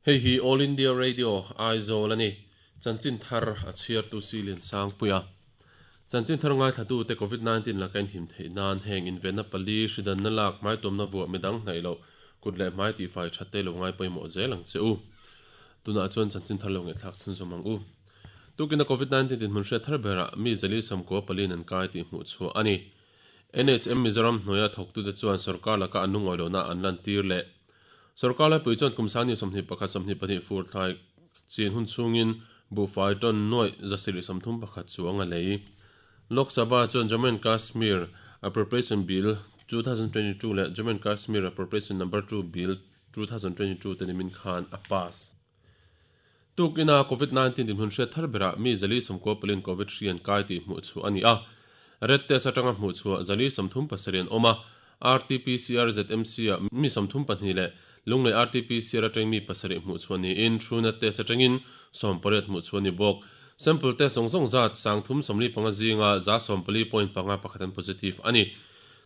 Hei hi All India Radio, Aizawl a ni. Chanchin thar a chhiartu Silian Sangpuia. Chanchin thar ngaithlatute Covid 19 laka inhim theih nan heng invenna pali, hridanna lak, hmaituamna vuah midang hnaih loh, kut leh hmai tihfai that te lo ngai pawimawh zel ang che u. Tunah chuan chanchin thar lo ngaihthlak chhunzawm ang u. Tukina Covid 19 dinhmun hriat thar berah mi zali sawmkua paliin an kai tih hmuh chhuah a ni. NHM Mizoram hnuaia thawktute chuan sorkar laka an lungawi lohna an lantir leh. Sorkar laipui chuan kum sangni 21 22 fur thlai chin hun chhungin buhfai tawn nuaih zasirih 31 chuang a lei. Lok Sabha chuan Jammu and Kashmir Appropriation Bill, 2022 leh Jammu and Kashmir Appropriation Number 2 Bill, 2022 te nimin khan a pass. Tukina Covid 19 dinhmun hriat thar berah mi 490 palin Covid hri an kai tih hmuh chhuah a ni a. Red test atanga hmuh chhuah 437 an awm a, RT-PCR ZMC ah mi 32 leh Lunglei RT-PCR atangin mi pasarih hmuh chhuah niin Truenat test atangin 18 hmuh chhuah a ni bawk. Sample test zawng zawng zat 345 zinga 140.5 pakhat an positive a ni.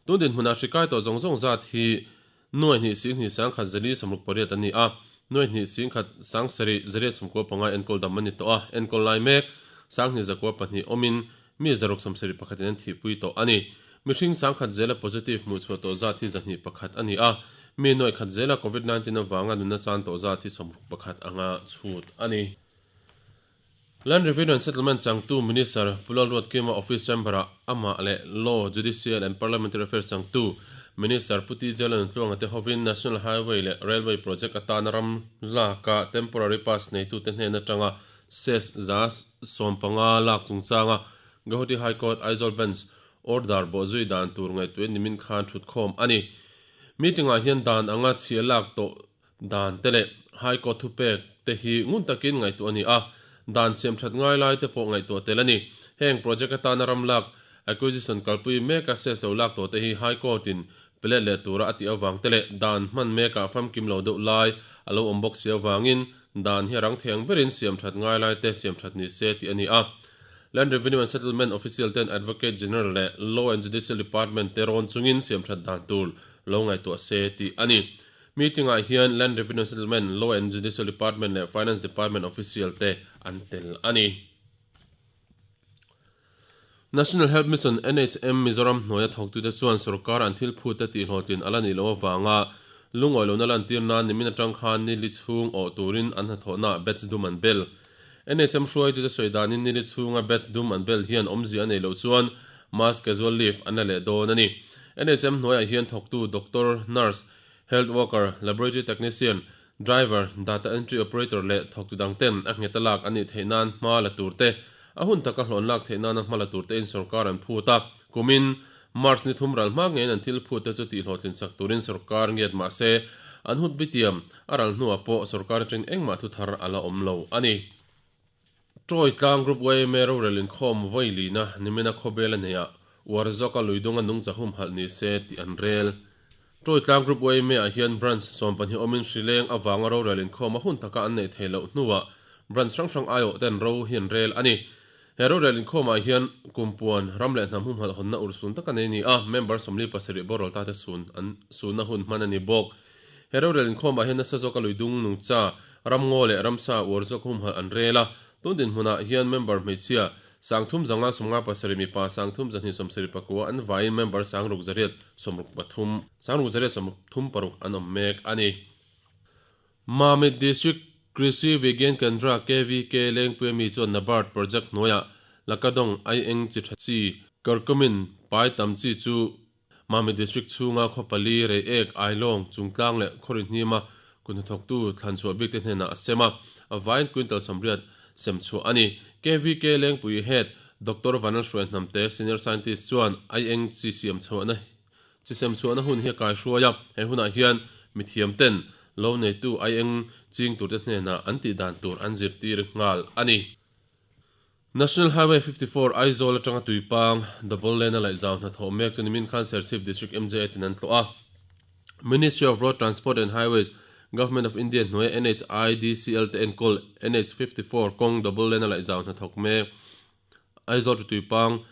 Tun dinhmunah hri kai tawh zawng zawng zat hi Nuai hnih sing hnih sang khat zali sawmruk pariat an ni a, nuai hnih sing khat sang sarih zariat sawmkua panga enkawl dam an ni tawh a, enkawl lai mek sang hnih zakua pahnih awmin mi zaruk sawmsarih pakhatin an thihpui tawh a ni. Mihring sang khat zela positive hmuh chhuah tawh zat hi zahnih pakhat a ni a, mi nuai khat zela Covid 19 avanga nunna chan tawh zat hi sawmruk pakhat anga chhut a ni. Land Revenue and Settlement changtu Minister Pu Lalruatkima Office Chamber-ah amah leh Law, Judicial and Parliamentary Affairs changtu Minister Pu TJ Lalnuntluanga te hovin National Highway leh Railway Project atana ram laka temporary pass neitute hnen atanga cess 15% lak chungchanga Guwahati High Court Aizawl Bench order bawhzui dan tur ngaihtuahin nimin khan thutkhawm a ni. Meeting-ah hian dan anga chhia lak tawh Dan te leh High Court thupek te hi ngun takin ngaihtuah a ni a, dan siam that ngai lai te pawh ngaihtuah tel a ni. Heng project atana ram lak, acquisition, kalpui meka cess lo lak tawh te hi High Court in pe let leh tura a tih avang te leh dan hman mekah famkim lo deuh lai a lo awm bawk si avangin dan hi a rang thei ang berin siam that ngai lai te siam that ni se tih a ni a. Land Revenue and Settlement official ten Advocate General leh Law and Judicial Department te rawn chungin siam that dan tur lo ngaihtuah se tih a ni. Meeting-ah hian Land Revenue Settlement, Law and Judicial Department leh Finance Department official te an tel a ni. National Health Mission, NHM, Mizoram hnuaia thawktute chuan sorkar an thil phut te tihhlawhtlin a la nih loh avanga lungawi lohna lantir nan nimin atang khan ni li chhung awh turin an hnathawhnaah batch dum an bel. NHM hruaitute sawi danin ni li chhunga batch dum an bel hian awmzia a neih loh chuan mass casual leave an la leh dawn a ni. NHM hnuaiah hian thawktu doctor, nurse, Health worker, laboratory technician, driver, data entry operator leh thawktu dang ten a nghet a lak a nih theih nan hma la tur te, a hun taka hlawn lak theih nana hma la tur tein sorkar an phut a. Kumin March ni thum ral hma ngeiin an thil phut te chu tihhlawhtlin sak turin sorkar ngiat mah se, an hut bitiam a ral hnuah pawh sorkar atangin engmah thu thar a la awm lo a ni. Troy tlang Group yma rorel inkhawm vawi lina nimina khawbel a neihah uar zawka luidunga nungcha humhalh ni se tih an rel. Troy tlang Group yma ah hian branch 12 awmin hrileng avanga rorel inkhawm a hun taka an neih theih loh hnuah branch hrang hrang aiawh ten ro hi an rel a ni. He rorel inkhawmah hian kumpuan ram leh hnam humhalh hawnna urhsun taka nei a ni a, member 47 boral ta te sun an sunna hun hman a ni bawk. He rorel inkhawmah hian nasa zawka luidung nungcha, ramngaw leh ramsa uar zawk humhalh an rel a. Tun dinhmunah hian member hmeichhia 35 57 mipa 32 71 an vaiin member 663 636 an awm mek a ni. Mamit District Krishi Vigyan Kendra, KVK, Lengpui ami chuan NABARD project hnuaiah Lakadong aieng chi tha chi, Curcumin, pai tam chi chu Mami District chhunga khaw pali, Reiek, Ailawng, Chungtlang leh Khawri hnima kut hnathawktu thlanchhuah bikte hnenah a sem a, a vaiin quintal 80 sem chhuah a ni. KVK Lengpui Head Doctor Vanlalhruai Hnamte, Senior Scientist chuan aieng chi siam chhuahna chi sem chhuahna hun hi a kaihruai a, he hunah hian mithiam ten lo neitu aieng ching turte hnenah an tih dan tur an zirtir nghal a ni. National Highway 54 Aizawl atanga Tuipang, Double Lane a laihzau hnathawh mek chu nimin khan Serchhip District MJA tin an tlawh a. Ministry of Road Transport and Highways, Government of India hnuaia NHIDCL te enkawl NH 54 kawng Double Lane a laihzau hnathawk mek Aizawl to Tuipang,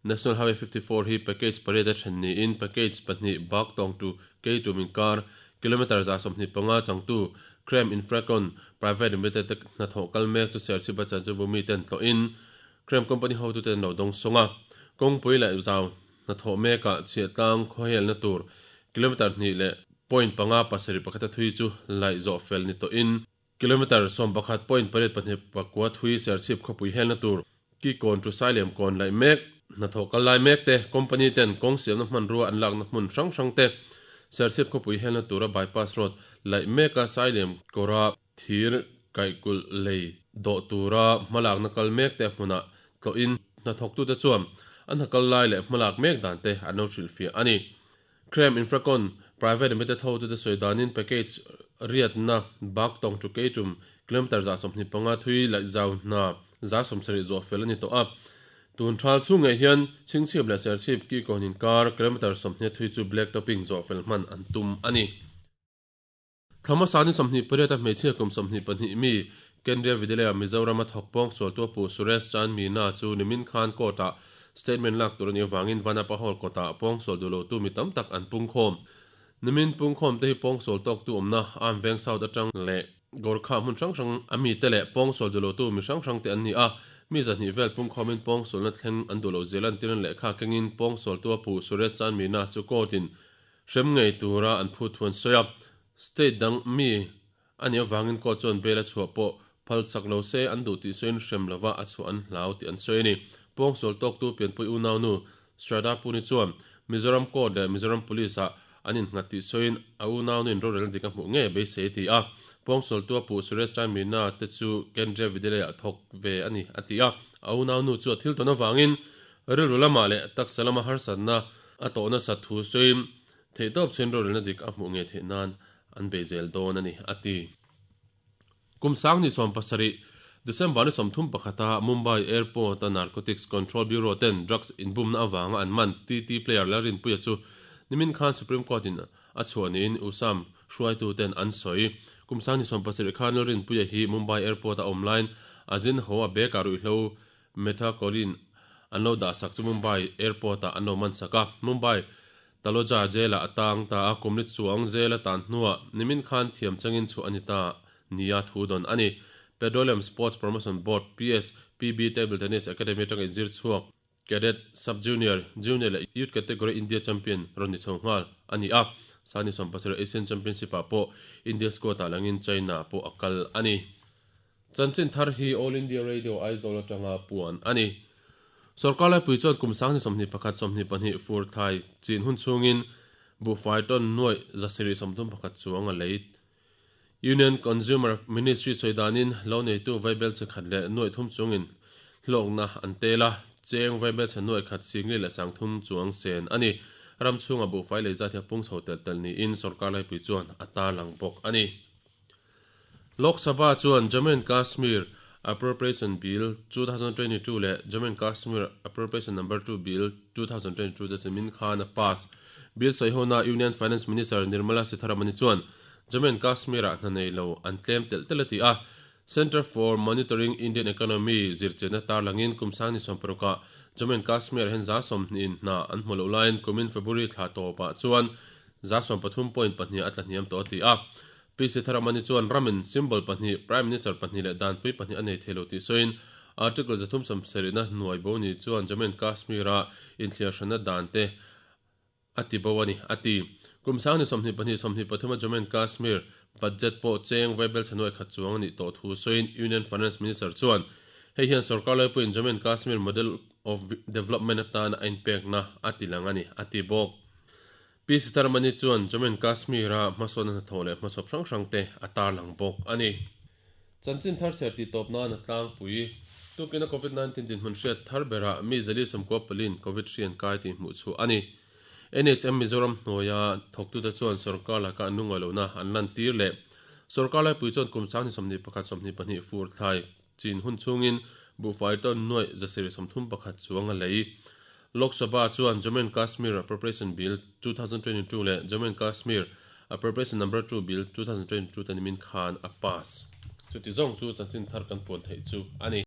National Highway 54 hi package pariat a then niin package pahnih Baktawng to Keitum inkar, Kilometre 125 changtu Krem Infracon Private Limited te hnathawh kal mek chu Serchhip a chanchinbu miten tlawhin Krem Company hotuten an lo dawng sawng a. Kawngpui leh zau hnathawh mekah chhiahtlang khawhelna tur kilometre hnih leh point panga pasarih pakhata thui chu laih zawh fel ni tawhin Kilometre 11 point pariat pahnih pakua thui Serchhip khawpui helna tur Kikawn chu Sailem kawn laih mek, hnathawh kal lai mek te, company ten kawng siamna hmanrua an lakna hmun hrang hrang te, Serchhip khawpui helna tura bypass road laih meka Sailem kawra thir kaihkulh lei dawh tura hmalakna kal mek te hmunah tlawhin hnathawktute chuan an hna kal lai leh hmalak mek dan te an lo hrilhfiah a ni. Krem Infracon Private Limited hotute sawi danin package riatna Baktawng to Keitum kilometre 125 thui laih zau hna 70 zawh fel a ni tawh a. Tun thal chhung ngei hian Chhingchhip leh Serchhip Kikawn inkar kilometre 20 thui chu black topping zawh fel hman an tum a ni. Thlama ni 28 a hmeichhia kum 22 mi Kendriya Vidyalaya Mizoram a thawk pawng sualtu a pu Suresh Chand Meena chu nimin khan court ah statement lak tur a nih avangin Vanapa Hall kawtah pawng sual duh lotu mi tam tak an pungkhawm. Nimin pungkhawm te hi pawng sual tawktu awmna Arm Veng South atang leh Gorkha hmun hrang hrang a mite leh pawng sual duh lotu mi hrang hrang te an ni a. Mi zahnih vel pungkhawmin pawng sualna thleng an duh loh zia lantir an lehkha kengin pawng sualtu a pu Suresh Chand Meena chu court in Hrem ngei tura an phut thu an sawi a, state dang mi a nih avangin court chuan bail a chhuah pawh phal chak lo se an duh tih sawiin hrem lova a chhuah an hlau tih an sawi a ni. Pawngsual tawktu pianpui unaunu Shraddha Puni chuan Mizoram court leh Mizoram Police ah an innghat tih sawiin a unaunuin rorelna dik a hmuh ngei a beisei a ti a, pawngsualtu a puh Suresh Chand Meena te chu Kendriya Vidyalaya ah thawk ve a ni a ti a, a unaunu chu a thil tawn avangin rilru lamah leh taksa lama harsatna A tawh nasat thu sawiin theihtawp chhin rorelna dik a hmuh ngei theih nan an bei zel dawn a ni, a ti. Kum sang ni 17, December ni 31 a Mumbai Airport a Narcotics Control Bureau ten drugs inbumna avanga an man TT player Lalrinpuia chu nimin khan Supreme Court in a chhuah niin USAM hruaitu ten an sawi. Kum sang ni 17 khan Lalrinpuia hi Mumbai Airport a awm laiin a zin haw a bag ah ruihhlo Methacholine an lo dah sak chu Mumbai Airport ah an lo man sak a, Mumbai Taloja Jail ah a tang ta a, kumli chuang jail a tan hnuah nimin khan thiam changin chhuah a ni ta nia thu dawn a ni. Petroleum Sports Promotion Board, PSPB, Table Tennis Academy atanga inzir chhuak Cadet, Sub-Junior, Junior leh Youth Category India Champion rawn ni chho nghal a ni a, Sani 17 Asian Championship ah pawh India squad ah langin China pawh a kal a ni. Chanchin thar hi All India Radio Aizawl atanga puan a ni. Sorkar laipui chuan kum sang ni 21 22 fur thlai chin hun chhungin buhfai tawn nuaih 731 chuang a lei. Union Consumer Ministry sawi danin lo neitu vaibel che khat leh nuaih thum chungin hlawkna an tel a, cheng vaibel che nuaih khat singli leh sangthum chuang sen a ni. Ram chhunga buhfai lei zat hi a pung chho telh telh niin sorkar laipui chuan a tarlang bawk a ni. Lok Sabha chuan Jammu and Kashmir Appropriation Bill 2022 leh Jammu and Kashmir Appropriation Number 2 Bill 2022 te chu min khan a pass. Bill sawihona Union Finance Minister Nirmala Sitharaman chuan Jammu and Kashmir-ah hna nei lo an tlem telh telh a ti a. Centre for Monitoring Indian Economy zirchianna tarlangin kum sang ni 60 ah Jammu and Kashmir-ah hian 20 in hna an hmu loh laiin kumin February thla tawpah chuan 13.2 a tla hniam tawh a ti a. Pi Sitharaman-i chuan ramin symbol pahnih, Prime Minister pahnih leh danpui pahnih a nei thei lo tih sawiin Article 370 na hnuai bo ni chuan Jammu and Kashmir-a inthliarhranna dan te a ti bo a ni, a ti. Kum sang ni 22 23 a Jammu and Kashmir budget pawh cheng vaibel chhanuai khat chuang a nih tawh thu sawiin Union Finance Minister chuan hei hian sorkar laipuiin Jammu and Kashmir model of development atana a inpekna a ti lang a ni, a ti bawk. Pi Sitharaman-i chuan Jammu and Kashmir-a hmasawnna hnathawh leh hmachhawp hrang hrangte a tarlang bawk a ni. Chanchin thar chher tih tawp nan a tlangpui. Tukina Covid 19 dinhmun hriat thar berah mi zali sawmkua palin Covid hri an kai tih hmuh chhuah a ni. NHM Mizoram hnuaia thawktute chuan sorkar laka an lungawi lohna an lantir leh sorkar laipui chuan kum sang ni 21 22 fur thlai chin hun chhungin buhfai tawn nuaih 731 chuang a lei. Lok Sabha chuan Jammu and Kashmir Appropriation Bill 2022 leh Jammu and Kashmir Appropriation Number 2 Bill 2022 te nimin khan a pass. Chuti zawng chu chanchin thar kan puan theih chu a ni.